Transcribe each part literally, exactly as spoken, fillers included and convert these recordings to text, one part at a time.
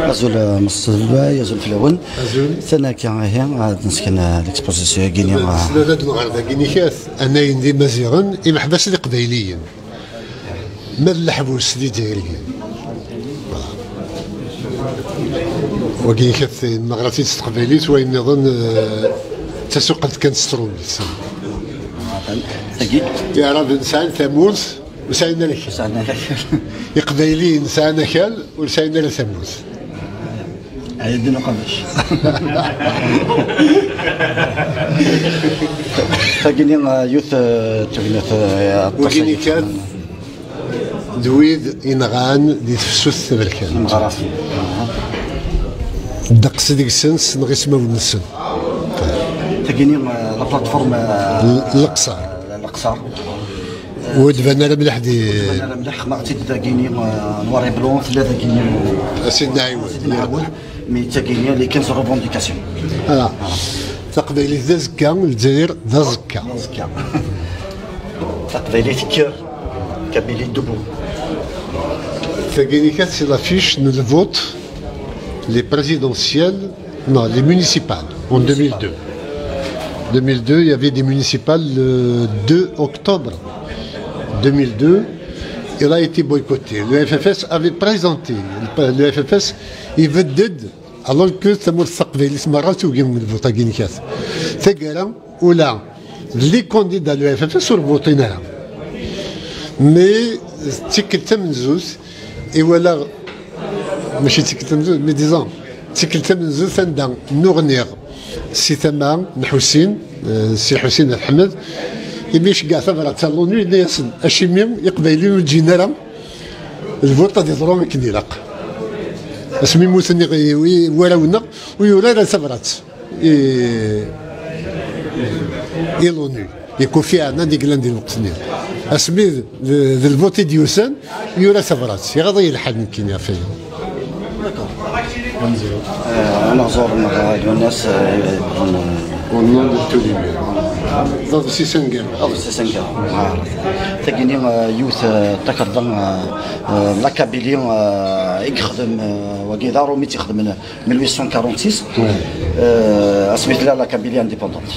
Azul, eh, Messelbay, azul fell-awen. Azul. Tana akka, ihi, ad nesken, eh, l'exposition-agi-ni, eh. Nesnada-d nɣer dagi nikat, anayen d Imaziɣen, imeḥbas d Iqbayliyen. Ma d leḥbus d Izzayriyen. Wagi nikat, neɣra-t-id s teqbaylit, wayen nniḍen, eh, d tasuqelt kan s trumit. Tagi? Iɛraben sɛan tamurt, ur sɛin ara akal. Ur sɛin ara akal. Iqbayliyen sɛan akal, ur sɛin ara tamurt. Ɛedden uqabac. Tagini, eh, yiwet, eh, tegnet, eh, aṭas. Wagini kan d wid inɣan di tefsut taberkant. Ddeqs deg-sen ssneɣ ismawen-nsen. Tagini, eh, la plateforme, eh, L-, Leqṣer. Leqṣer. Ur d-ban ara mliḥ di... Ur d-ban ara mliḥ, xedmeɣ-tt-id dagini, eh, noir et blanc, tella dagini. A Sidna Ɛiwed. Sidna Ɛiwed, mais d tagini, les quinze revendications. Voilà. Taqbaylit d azekka, Lezzayer d aẓekka. D aẓekka. Taqbaylit tekker, Kabylie debout. Tagini kat, c'est l'affiche n le vote, les présidentielles, non, les municipales, en deux mille deux. Deux mille deux, il y avait des municipales le deux octobre deux mille deux. Il a été boycotté. Le F F S avait présenté, le F F S, il veut d'aide, alors que tamurt taqbaylit merra tugi le vote-agi nikat. Taggara, ula d les candidats n le F F S ur votin ara. Mais d tikkelt tamenzut, iwala, mačči d tikkelt tamenzut, mais disons, d tikkelt tamenzut anda nnuɣniɣ si tama n Ḥusin, eh, si Ḥusin At Ḥmed, imi iceggeɛ tabrat-a n l'ONU, yenna-yasen, acimi Iqbayliyen ur ǧǧin ara lbuṭ ad iḍru akken ilaq? Asmi mmuten i, i, warraw-nneɣ, ur yura ara tabrat i, i l'ONU, i Kofi Annan i yellan di lweqt-nni. Asmi d, d, d lbuṭ i d-yusan, yura tabrat. Iɣaḍ-iyi lḥal nekkini ɣef waya. D'accord. Eh, anaẓur-nneɣ, eh, Lwennas, eh, bon, eh, Au nom de tous les maires. D aḍebsi s aneggaru. Aḍebsi s aneggaru. Ah. Tagini, eh, yiwet, eh, takerḍa, eh, eh, la Kabylie, eh, i yexdem, eh, wagi d aṛumi i tt-ixedmen mille huit cent quarante-six. Ouais. Eh, asmi tella la Kabylie indépendante.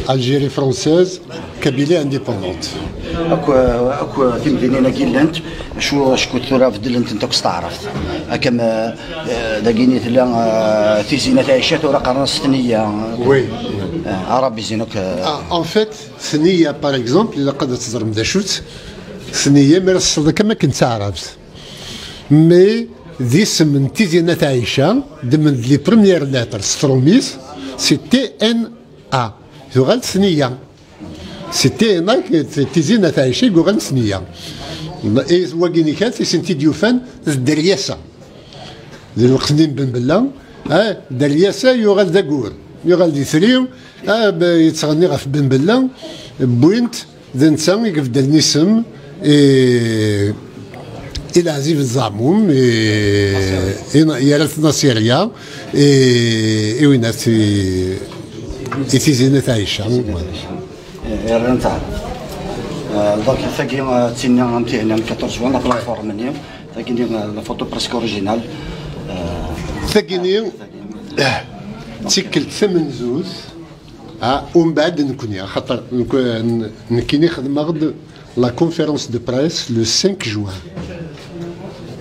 Algérie française, Kabylie indépendante. Akk, akk timdinin-agi llant, acu, acku tura beddlent-tent akk s taɛrabt. Akka ma, eh, dagini tella, eh, Tizi n At Ɛica, tura qqaren-as Tneyya. Oui. Eh, Arabizin akk, eh. Ah, en fait, Tneyya, par exemple, ilaq ad teẓrem d acu-tt. Tneyya, mi ara tesleḍ akka, am akken d taɛrabt. Mais d isem n Tizi n At Ɛica, ddmen-d les premières lettres s trumit, c'est T N A. Tuɣal Tneyya. C'est T N A, c'est Tizi n At Ɛica i yuɣalen Tneyya. Et wagi nikat, i sent-id-yufan d Deryasa. Di lweqt-nni n Ben Bella, ah, Deryasa yuɣal d agur. Yuɣal d itri, ah, b-, yettɣenni ɣef Ben Bella, wwin-t, d netta i ibeddlen isem i, i Leɛzib Zaɛmum, i, i, yerra-t Nasirya, i, i winat, i, i Tizi n At Ɛica. Eh, rran-tt. Eh, donc, tagi, eh, d tinna am tihna n quatorze juin, la plateforme-nni. Tagi, eh, la photo presque originale. Eh, tagini, eh, d tikkelt tamenzut, ah, umbeɛd nekni, axaṭer nekk-, n-, nekkini xedmeɣ-d la conférence de presse le cinq juin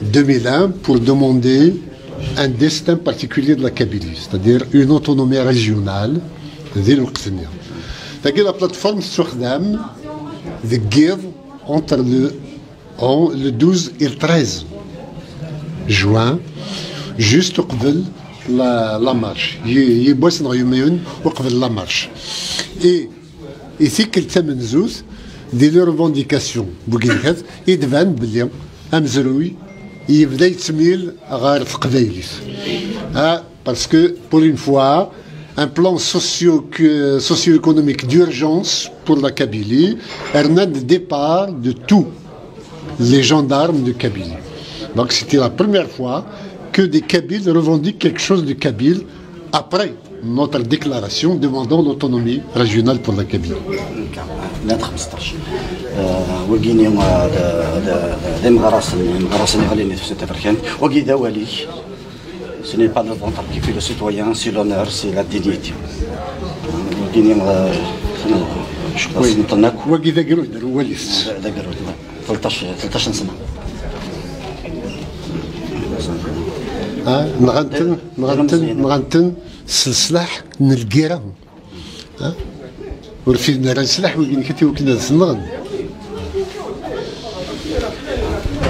deux mille un pour demander un destin particulier de la Kabylie, c'est-à-dire une autonomie régionale di lweqt-nni. Tagi, la plateforme tettwaxdam deg yiḍ entre le, en, le douze et le treize juin, juste uqbel la, la marche. Yi-, yiwwas neɣ yumyun uqbel la marche. Et i tikkelt tamenzut, di les revendications, buginkat, i d-ban belli amezruy yebda yettmil ɣer teqbaylit. Ah, parce que, pour une fois, un plan socio-, socio-économique d'urgence pour la Kabylie, rnan le départ de tous les gendarmes de Kabylie. Donc, c'était la première fois que des Kabyles revendiquent quelque chose de kabyle après Notre déclaration demandant l'autonomie régionale pour la Kabylie. Llant xmesṭac. Euh, wagini, euh, d, d, d, d imeɣrasen, imeɣrasen iɣelli-nni tefsut taberkant. Wagi d awal-ik. Ce n'est pas le ventre qui fait le citoyen, c'est l'honneur, c'est la dignité. Wagini, euh, je pense, oui, nṭen akk. Wagi d agrud, d awal-is. D, d agrud, ouais. Tleṭṭac, tleṭṭac n sna. Ah, nɣan-ten, nɣan-ten, nɣan-ten s leslaḥ n lgirra. Ah, ur fiden ara leslaḥ wigi n kati wakken ad ten-nɣen.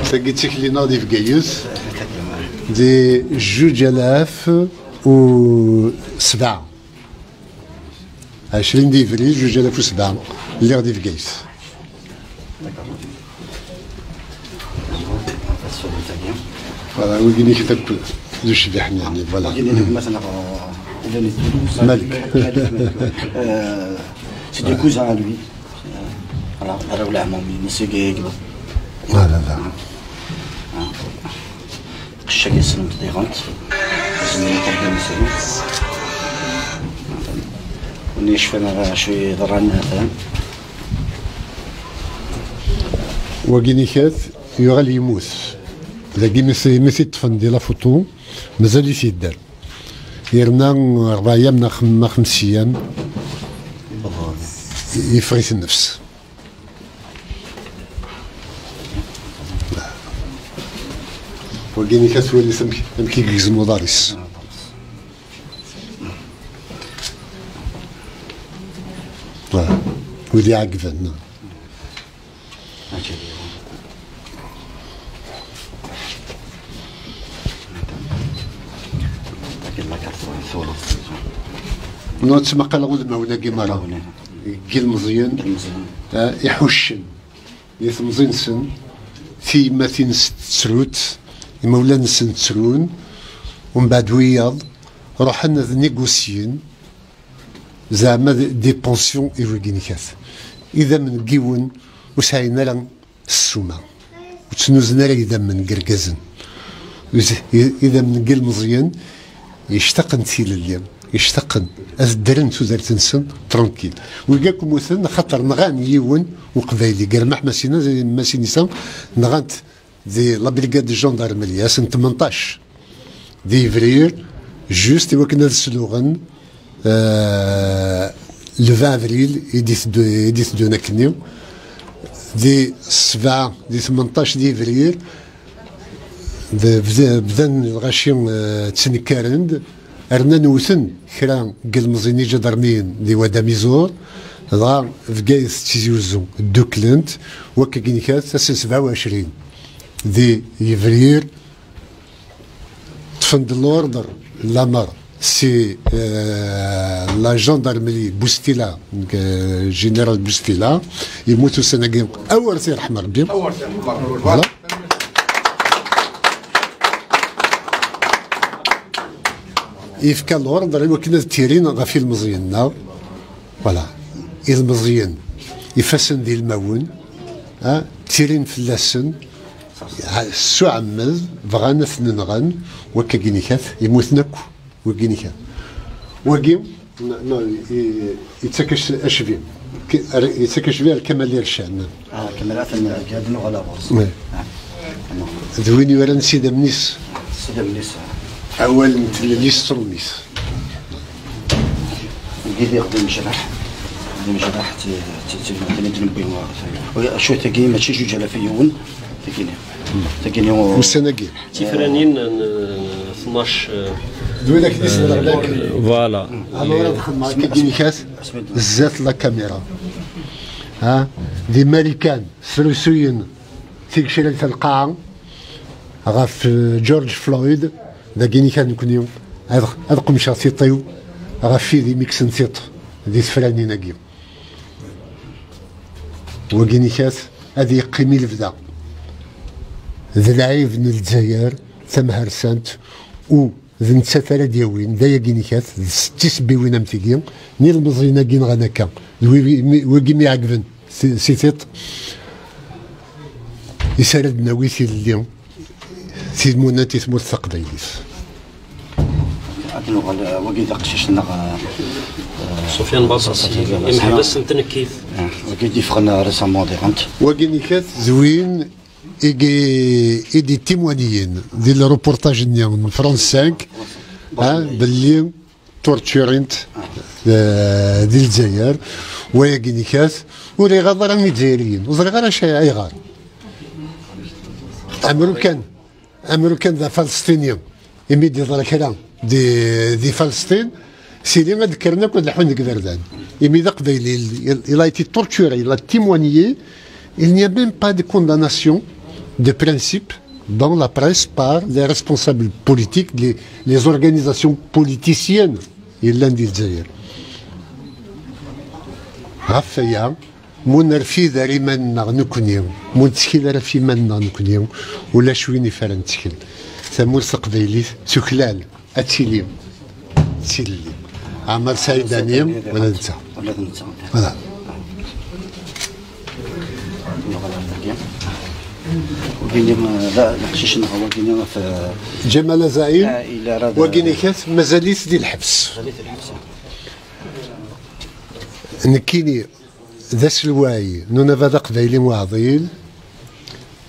Tagi d tikli-nneɣ di Bgayet, di juǧ alaf u sebɛa. Ɛecrin di Yebrir, juǧ alaf u sebɛa, lliɣ di Bgayet. Voilà, wigi-nni akk d ucbiḥ-nni, voilà. Wigi-nni akk, ma tneɣ, euh, Malik. Malik, Malik, euh, c'est des cousins à lui. Euh, voilà, arraw leɛmum-ines i yegḍen. Voilà, da. Qecc-agi ssnemt diɣent. Zemrent ad d-nsent. Win yecfan ɣer acu yeḍran atan. Wagi nikat yuɣal yemmut. Dagi mi s-, mi t-id-ṭṭfen di la photo, mazal-it yedder. Yerna rebɛa yam neɣ xem-, neɣ xemsa yam, yeffeɣ-it nnefs. Wagi-nni ad twaliḍ amek, amek i yegzem uḍar-is. Voilà. Wid iɛeggben. Ur ttmaqaleɣ udmawen-agi merra. Deg yilmeẓyen, eh, iḥuccen di temẓi-nsen, tiyemmatin-nsen ttrut, imawlan-nsen ttrun, umbeɛd wiyaḍ ruḥen ad négocien, zeɛma d, des pensions i wigi nikat. Idammen n yiwen ur sɛin ara ssuma. Ur ttnuzen ara idammen n yergazen. Iz-, i-, idammen n yilmeẓyen yectaqen tilelli, yectaqen ad ddren tudert-nsen tranquille. Wigi akk mmuten axaṭer nɣan yiwen uqbayli, Germaḥ Masina, Masinisa, nɣan-t di la brigade de gendarmerie, ass n tmenṭac di Yebrir, juste i wakken ad sluɣen, euh, le vingt avril i d-iteddun, i d-iteddun akkenni. Di sebɛa, di tmenṭac di Yebrir, d-, bd-, bdan lɣaci, euh, ttnekkaren-d, rnan wten kra n yilmeẓyen iǧadarmiyen di Wad Amiẓur, dɣa Bgayet d Tizi Uzzu dduklent, wakka-agi nikat, ass n sebɛa u ɛecrin di Yebrir, ṭṭfen-d l'ordre, lamer, si, euh, la gendarmerie Boustila, euh, général Boustila, yemmut ussan-agi, awer t-yerḥem Rebbi. Voilà. Yefka l'ordre i wakken ad ttirin ɣef yilmeẓyen-nneɣ. Voilà. Ilmeẓyen, ifassen d ilmawen, ha, ttirin fell-asen, ha, s uɛemmed, bɣan ad ten-nɣen, wakka-agi nikat, immuten akk, wagi nikat. Wagi, no, no, i-, yettak ac-, acbi. K-, ar-, yettak acbi ar Kamal Ircen. Ah, Kamal, ad n-, ad nuɣal ɣur-s. Oui. Ah. D win yuran Sidi Amnis. Sidi Amnis, ah. Awal n tlelli s trumit. Wigi d imejraḥ. D imejraḥ, t-, t-, t-, t-, t-, t-, acu tagi, mačči juǧ alaf yiwen, tagini. Tagini, u-, ussan-agi. Tifranin n, n tnac, eh, d widak d isem n leɣlak. Voilà. Alors, ad xedmeɣ akka, d-inikat zdat la caméra. Ha? D imarikan, srusuyen tigecrayt n lqaɛa ɣef, eh, George Floyd, dagi-ni kan nekni ad, ad qemceɣ tiṭ-iw ɣef wid i mi kksen tiṭ di tefranin-agi. Wagi-ni kat ad yeqqim i lebda. D lɛib n Lezzayer tamharsant u d nettat ara d-yawin, d ayagi nikat, d tisebbiwin am tigi, n yilmeẓyen-agi nɣan akka, d wi-, wi-, wigi mi ɛeggben si, si tiṭ, is ara d-nawi tilelli, timunent i tmurt taqbaylit. Ad nuɣal, eh, wagi d aqcic-nneɣ, eh, Sofiane Babassi, Sofiane Babassi, imḥelles n tnekkit. Eh, wagi d-yeffɣen, eh, récemment diɣen. Wagi nikat d win i gi-, i d-yettimwanyen di le reportage-nni n France cinq, ah, belli torturent, eh, di Lezzayer, wayagi nikat, ur iɣaḍ ara Izzayriyen, ur ẓriɣ ara acu, ayɣer. Amru kan, amru kan d Afalesṭini, imi d-yeḍra kra di, di Falesṭin, sili ad kkren akk ad lḥun deg iberdan. Imi d aqbayli, il, il a été torturé, il a témoigné, il n'y a même pas de condamnation de principe dans la presse par les responsables politiques, les, les organisations politiciennes yellan di Lezzayer. Ɣef waya, mu nerfid ar iman-nneɣ nekkni, mu nettkel ara ɣef iman-nneɣ nekkni, ulac win i ara nettkel. Tamurt taqbaylit tuklal, ad tili d tilelli. Ɛmer Saɛidani, ula d netta. Ula d netta. Voilà. Wagini, eh, d aqcic-nneɣ wagini ɣef, eh, Ǧamal Azaɛil, ah, ila ara d- wagini kat, mazal-it di lḥebs. Mazal-it di lḥebs. Nekkini, d aselway n unabad aqbayli uɛḍil,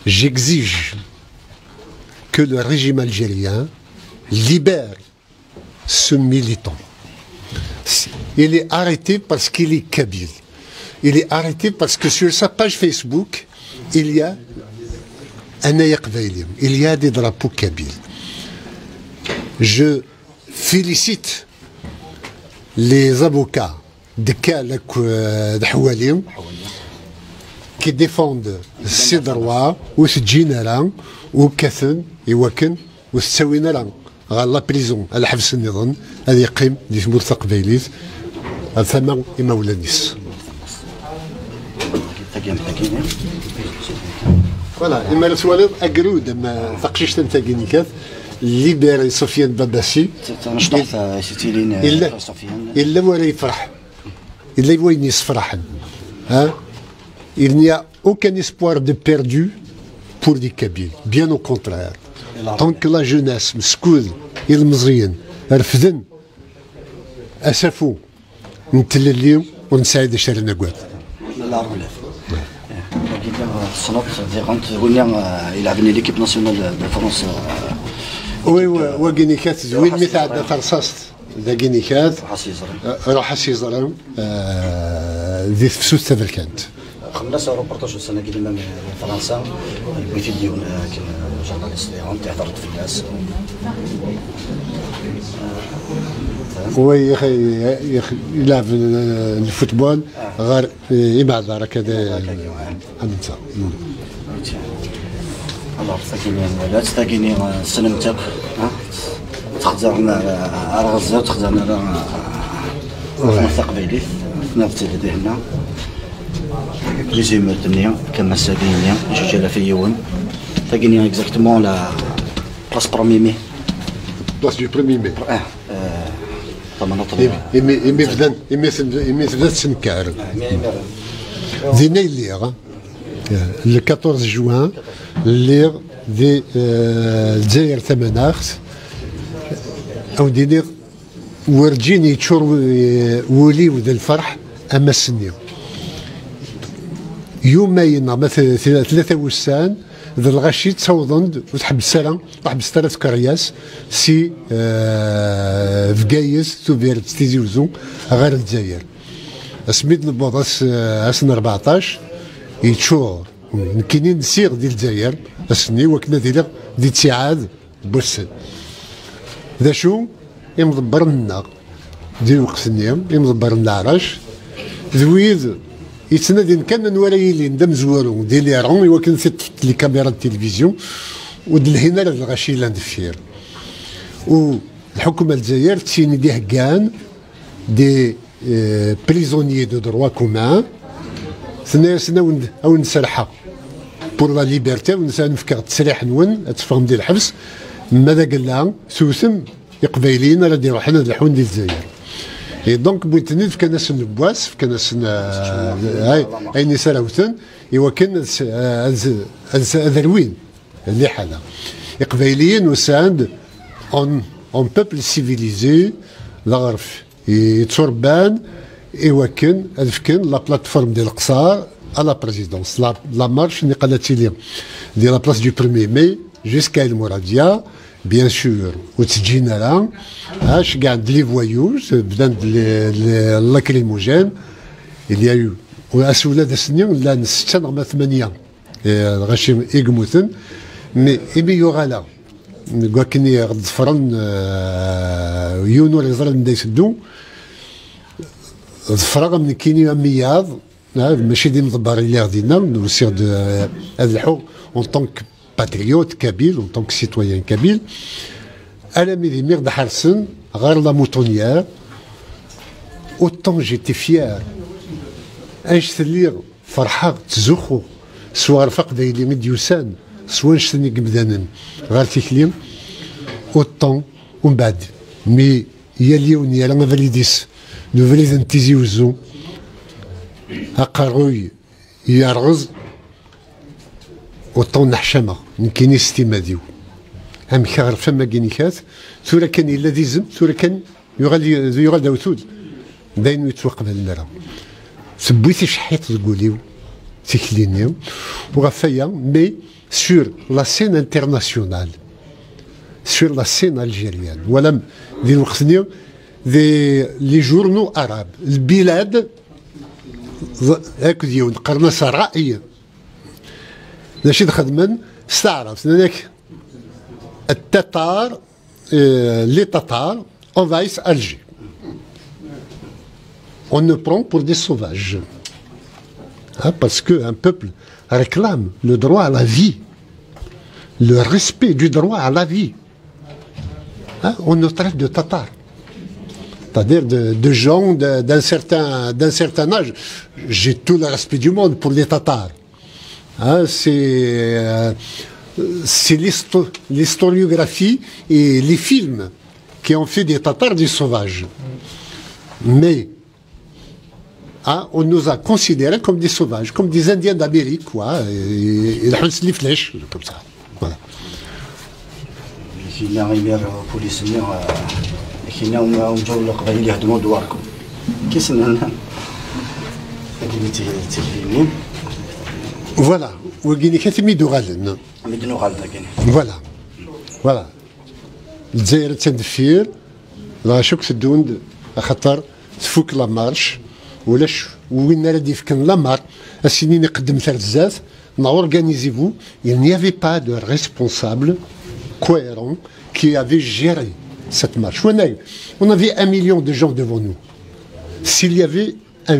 j'exige que le régime algérien libère ce militant. Il est arrêté parce qu'il est kabyle. Il est arrêté parce que sur sa page Facebook, il y a un aqbayli, il y a des drapeaux kabyles. Je félicite les avocats de Kal euh, de Hawali qui défendent ces droits, ur teǧǧin ara, ur kkaten i wakken ur t-ttawin ara ɣer la prison, lḥebs nniḍen, ad yeqqim di tmurt taqbaylit, ar tama imawlan-is. Voilà, imar twaliḍ agrud, am taqcict am tagi nikat, libérer Sofiane Babassi. Illa, illa wara yefreḥ. Illa wayen yessefraḥen. Hein? Il n'y a aucun espoir de perdu pour les Kabyles. Bien au contraire. Tant que la jeunesse, meskud, ilmeẓyen, refden asafu n tlelli, ur nesɛi d acu ara nagad. Tessneḍ diɣen win ilɛeben i l'équipe nationale de France. Oui, wagini kat d win mi tɛedda terṣaṣt. Dagi nikat, ruḥ a s-yeẓri. Ruḥ a s-yeẓri, eh, di tefsut taberkant. Xemlas reportage ussan-agi limam di Fransa, yewwi-t-id yiwen, eh, akken, eh, journaliste diɣen, ihder-d fell-as. Wa yex-, yex-, ilɛeb, eh, lfutbol ɣer, eh, imeɛdar akka d, am netta. Alors, tagini, la, tagini, eh, ssnemt akk, ha? Txezzren, eh, ar Ɣezza, txezzren ara, eh, taqbaylit, tnabet-d dihenna. Les émeutes-nni, Kamal Sabihi-nni, juj alaf yiwen. Tagini, exactement, la place premier mai. Place du premier mai. Eh, eh, tamanaṭ. Imi, imi, imi bdan, imi tebda, imi tebda tessenkar. Dinna i lliɣ, eh, le quatorze juin, lliɣ di, eh, Lezzayer Tamanaɣt, ad wen-d-iniɣ, werǧin yeččur wi-, wul-iw d lferḥ am ass-nni. Yumayen neɣ ma t-, t-, tlata wussan, d lɣaci ttawḍen-d, ur tḥebbes ara, ur ḥebbset ara tkeryas si, eh, Bgayet, Tubiret, Tizi Uzzu ɣer Lezzayer. Asmi d-newweḍ ass, ass n rbeɛṭac, yeččur. Nekkini nsiɣ di Lezzayer, ass-nni, wakken ad iliɣ di ttiɛad n wass-n. D acu? Imḍebbren-nneɣ di lweqt-nni, imḍebbren n leɛrac, d wid yettnadin kan anwa ara yilin d amezwaru di l'Iran, i wakken tiṭṭfeḍ les caméras de télévision, ur d-lhin ara d lɣaci yellan deffir. U lḥukuma n Lezzayer d tin i d-iheggan des, euh, prisonniers de droit commun, tenna-yasen, a wen-, a wen-serḥeɣ pour la liberté, a wen-fkeɣ ttesriḥ-nwen, ad teffɣem di lḥebs, ma d agella tewtem Iqbayliyen ara d-iruḥen ad lḥun di Lezzayer. Et donc, wwin-ten-id, fkan-asen lewwas, fkan-asen, euh, ay-, ayen i s ara wten, i wakken ad s-, ad s-, ad s-, ad rwin liḥala. Iqbayliyen usan-d en Un peuple civilisé, d aɣref yetturebban i wakken ad fken la plateforme di Leqṣer à la présidence. La, la marche niqal ad tili di la place du premier mai jusqu'à El Mouradia, bien sûr, ur ttǧin ara, ha, ceggɛen-d les voyous, bdan-d les, les lacrymogènes, il y a eu, ass ula d ass-nni llan setta neɣ ma tmanya eh, lɣaci i yemmuten, mais imi yuɣal-aɣ deg wakken i ɣ-ḍefren, eh, yiwen ur yeẓri anda iteddu, ḍefreɣ am nekkini am wiyaḍ, eh, mačči d imḍebber i lliɣ dinna, usiɣ-d, eh, ad lḥuɣ en tant que patriote kabyle, en tant que citoyen kabyle, alammi d imi ɣ-d-ḥersen ɣer la moutonnière, autant j'étais fier, annect lliɣ ferḥeɣ, ttzuxxuɣ s uɣref aqbayli i d-yusan s wannect-nni n yimdanen ɣer tikli, autant umbeɛd mi yal yiwen yerra abrid-is d ubrid n Tizi Uzzu, aqerruy yerreẓ, autant neḥcameɣ nekkini s timmad-iw. Amek aɣref am wagi nikat, tura kan yella d izem, tura kan yuɣal, yuɣal d awtul. D ayen ur yettwaqbalen ara. Tewwi ticeḥḥiṭ deg wul-iw tikli-nni, u ɣef waya, mais sur la scène internationale, sur la scène algérienne, wala di lweqt-nni, di les journaux arabes, lbilad, d-, akked yiwen qqaren-as Ṛa'i. D acu i d-xedmen s taɛrabt? Nnan-ak, التتار, euh, les Tatars envahissent Alger. On nous prend pour des sauvages. Hein, parce qu'un peuple réclame le droit à la vie, le respect du droit à la vie. Hein, on nous traite de Tatars. C'est-à-dire de, de gens de- d'un certain, d'un certain âge. J'ai tout le respect du monde pour les Tatars. Hein, c'est euh, c'est l'histo- l'historiographie et les films qui ont fait des Tatars des sauvages. Mais hein, on nous a considérés comme des sauvages, comme des Indiens d'Amérique, quoi. Et, et les flèches, comme ça. Voilà. Kina imir pulis-nni, eh, kina umjaw leqbayel iheddmu dwarkum. Kis nnan. Akini tikli-nni. Voilà. Wagini katimi d-uɣalen. Mi d-nuɣal dagini. Voilà. Voilà. Lezzayer attan deffir, dɣa acu teddun-d, axaṭer tfuk la marche, ulac win ara d-yefken la marche, ad s-inin iqeddmet ar zdat, neɣ organisez-vous. Il n'y avait pas de responsable cohérent qui avait géré cette marche. On a eu, on avait un million de gens devant nous. S'il y avait un,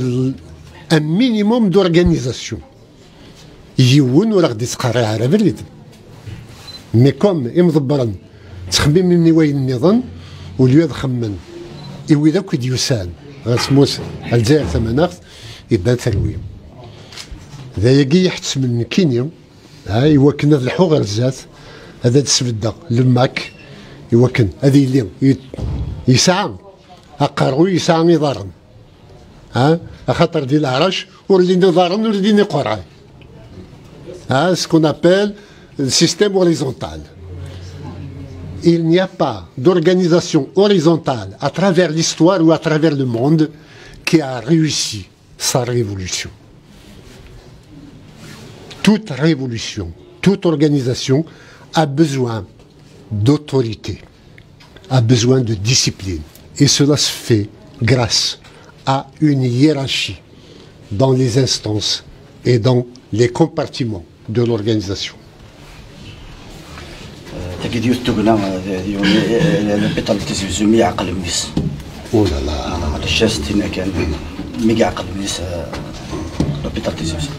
un minimum d'organisation, yiwen ur aɣ-d-ittqerriɛ ara abrid. Mais comme imḍebbren ttxemmimen i wayen nniḍen, au lieu ad xemmen i wid akk i d-yusan ɣer tmurt n Lezzayer Tamaneɣt, iban terwi. D ayagi i ḥettmen nekkini, ha, i wakken ad lḥuɣ ɣer zdat, ad d-sbeddeɣ le MAK, i wakken ad yili i- yesɛa aqerruy, yesɛa iḍarren. Hein? Axaṭer di leɛrac ur llin iḍarren, ur llin iqerray. Hein? Ce qu'on appelle le système horizontal. Il n'y a pas d'organisation horizontale à travers l'histoire ou à travers le monde qui a réussi sa révolution. Toute révolution, toute organisation a besoin d'autorité, a besoin de discipline. Et cela se fait grâce à une hiérarchie dans les instances et dans les compartiments de l'organisation. Tagi d yiwet tugna, eh, d yiwen, eh, eh, l'hôpital Tizi Uzzu mi yeɛqel mmi-s. Oh là là. Maca s tinna kan, mi yeɛqel mmi-s, eh, l'hôpital Tizi Uzzu.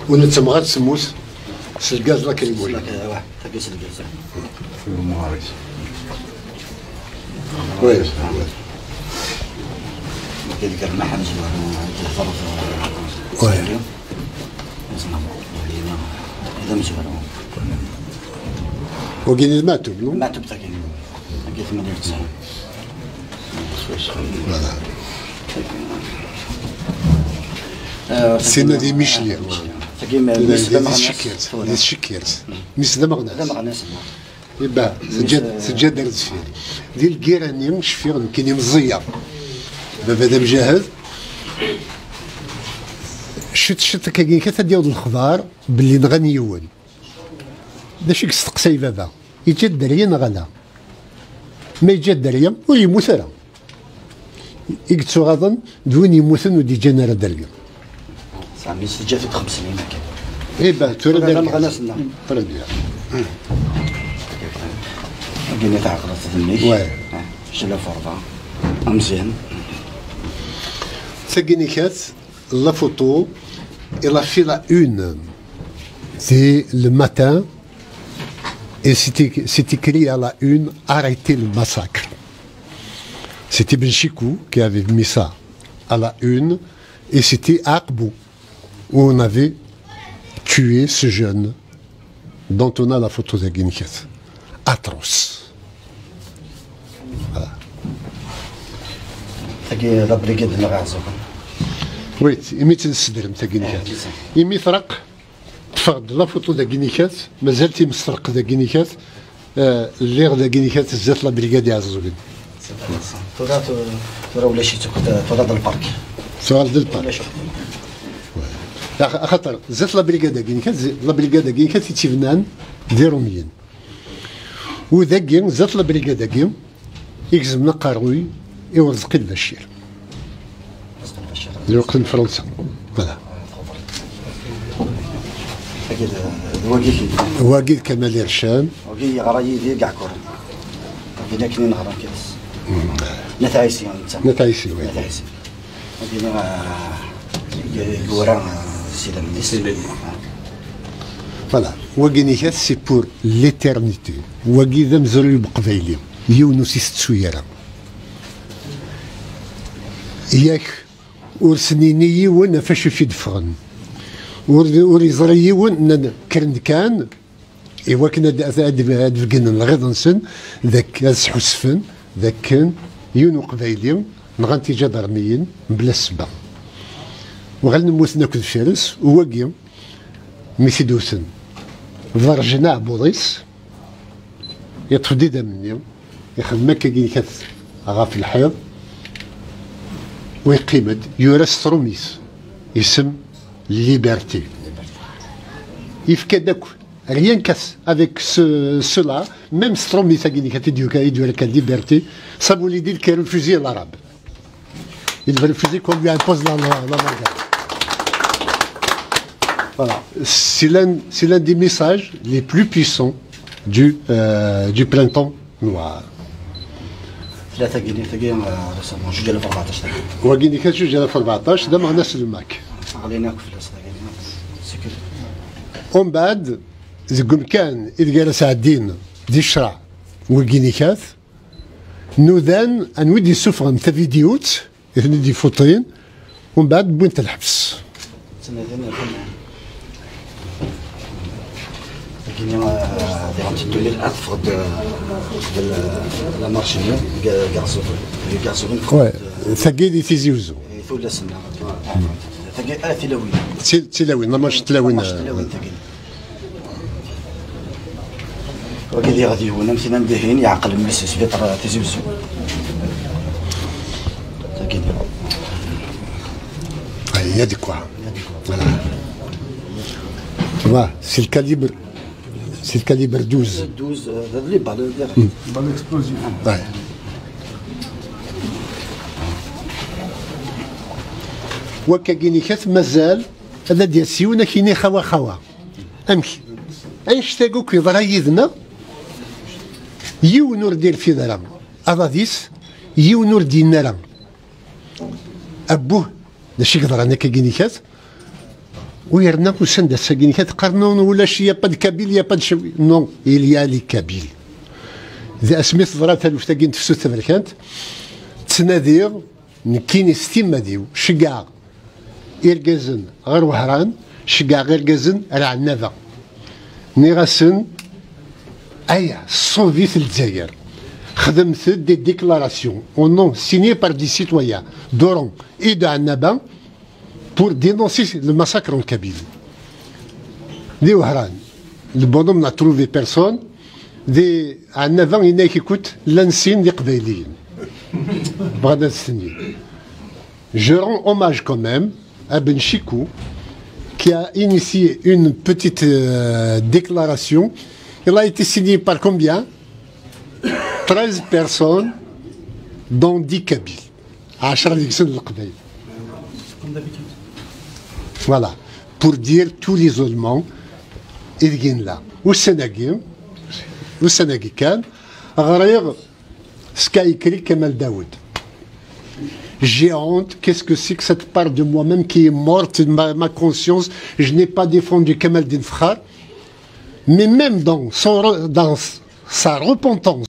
Ur nettemɣer semmus s lgaz lacrymogène. Tagi s lgaz. Oui. Tagi d Germaḥ amezwaru, tagi d Ferḍ. Oui. Islam. Tagi d amezwaru. Wagi d Maɛtub, non? Maɛtub tagi. Tagi tmanya u tesɛin. Voilà. Tinna di Micli. Tagi ma- Di, mmi-s d di, di ameɣnas Tcekkelt, tura. Di Tcekkelt. Mmi-s d ameɣnas. D ameɣnas. Iba, teǧǧa-d, teǧǧa-d ar deffir. Di lgirra-nni, cfiɣ nekkini meẓẓiyeɣ. Baba d amjahed. Ciṭ, ciṭ akkagi, kat ad d-yaweḍ lexbar belli nɣan yiwen. D acu i yesteqsay baba? Yeǧǧa-d dderya neɣ ala? Ma yeǧǧa-d dderya, ur yemmut ara. I yettuɣaḍen d win yemmuten ur d-yeǧǧan ara dderya. Sami s teǧǧa-t-id xemsin akken. Eh ben, tura d argaz. Très bien. Agi tɛeqleḍ d mmi-k. Ouais. Jalaferḍa. Ameẓyan. Tagi nikat, la photo, elle a fait la une. C'est le matin. Et c'était, c'est écrit à la une, arrêtez le massacre. C'était Ben Chikou qui avait mis ça à la une, et c'était à Akbou, où on avait tué ce jeune dont on a la photo de Guinchette. Atroce. Voilà. Tagi la brigade n Ɣazal. Oui, imi tt-nessedrem tagi n Kat. Imi traq, ṭṭfeɣ-d la photo dagi n Kat, mazal timesreq dagi n Kat, eh, lliɣ dagi n Kat zdat la brigade Iɛeẓẓugen. Tura, tu- tura ulac-itt akk, tura d lpark. Tuɣal d lpark. Ulac akk. Ax-, axaṭer, zdat la brigade dagi n Kat, zi- la brigade dagi n Kat i tt-ibnan d Irumiyen. U dagi, zdat la brigade dagi, i gezmen aqerruy i Urezqi Lbacir. Di lweqt n Fransa. Voilà. Agi d, d wagi. Wagi d Kamal Ircam. Wagi yeɣra yid-i deg Ɛkuren. Wagi d akken i neɣra kifes. Nna Tɛisi, netta. Nna Tɛisi, oui. Nna Tɛisi. Wagi, ah, yura, ah, Sidi Mlis. Voilà. Wagi nikat, c'est pour l'éternité. Wagi d amezruy n Uqbayli. Yiwen ur s-itettu ara. Yak, ur s-nini yiwen ɣef acu i d-ffɣen. Ur, ur yeẓri yiwen, nnan, kkren-d kan, i wakken ad, ad, ad, ad beggnen lɣiḍ-nsen, d ak-, ad sḥusfen d akken yiwen uqbayli nɣan-t iǧadarmiyen mebla ssebba. Uɣalen mmuten akk deffir-s, u wagi, mi t-id-wten, berrjen aɛebbuḍ-is, yeṭṭef-d idammen-nni, ixdem akkagi kat ɣef lḥiḍ, u yeqqim-d, yura s tṛumit, isem Liberté. Yefka-d akk, rien qu'avec ce, cela, même s tṛumit-agi kat i d-yuka, i d-yura kan Liberté, ça voulait dire que refusait l'arabe. Il veut refuser qu'on lui impose la, la, la langue. Voilà. C'est l'un, c'est l'un des messages les plus puissants du, euh, du printemps noir. Tagi, tagi, euh, récemment, juge à la formation. Wagini kan juge à la formation, d ameɣnas n lmak. Ɣlin akk fell-as, tagi. C'est que Umbeɛd, deg umkan ideg ara sɛeddin di ccreɛ wagini kat, nudan anwa i d-yessufɣen tavidyut i ten-id-ifuṭin, umbeɛd wwin-t lḥebs. Ttnadin, atan. Tagini, ah, diɣen teddun ad teffeɣ-d, ah, d la marche-nni, Garzufel. Garzufel. Ouais, tagi di Tizi Uzzu. Tullas-nneɣ. Tagi, ah, tilawin. Ti-, tilawin, la marche tilawin. La marche tilawin, tagi. Wagi d iɣed yiwen, am tin am dihin, yeɛqel mmi-s sbiṭar Tizi Uzzu. Tagi d. Ah, il y a de quoi. Voilà. Tu vois, c'est le calibre, c'est le calibre douze. Douze, euh, les balles, les balles explosives. Ouais. Wakkagi nikat mazal ad d-yas yiwen ad k-yini xawa xawa. Amek? Annect-agi akk yeḍra yid-neɣ, yiwen ur d-irfid ara. Aḍad-is, yiwen ur d-yenni ara. Abbuh, d acu i yeḍran akkagi nikat? U yerna usan-d ass-agi nikat, qqaren, non, ulac, il y a pas de Kabyle, il y a pas de Chaoui. Non, il y a les Kabyles. D asmi teḍra taluft-agi n tefsut taberkant, ttnadiɣ, nekkini s timmad-iw, ceggɛeɣ irgazen ɣer Wehran, ceggɛeɣ irgazen ar Ɛennaba. Nniɣ-asen, aya, sauvez-t Lezzayer. Xedmet-d des déclarations au nom signé par des citoyens d'Oran et de Ɛennaba. Pour dénoncer le massacre en Kabylie. Di Wehran, le bonhomme n'a trouvé personne. Di Ɛennaba, yenna-k, écoute, llan sin d Iqbayliyen bɣan ad stenyin. Je rends hommage quand même à Ben Chikou, qui a initié une petite euh, déclaration. Il a été signé par combien? Treize personnes, dont dix Kabyles. عشرة deg-sen d Leqbayel. Voilà. Pour dire tout l'isolement i deg nella. Ussan-agi, ussan-agi kan, ɣriɣ ce qu'a écrit Kamal Daoud. J'ai honte, qu'est-ce que c'est que cette part de moi-même qui est morte, ma, ma conscience? Je n'ai pas défendu Kamaldine Fkhar, mais même dans, son, dans sa repentance,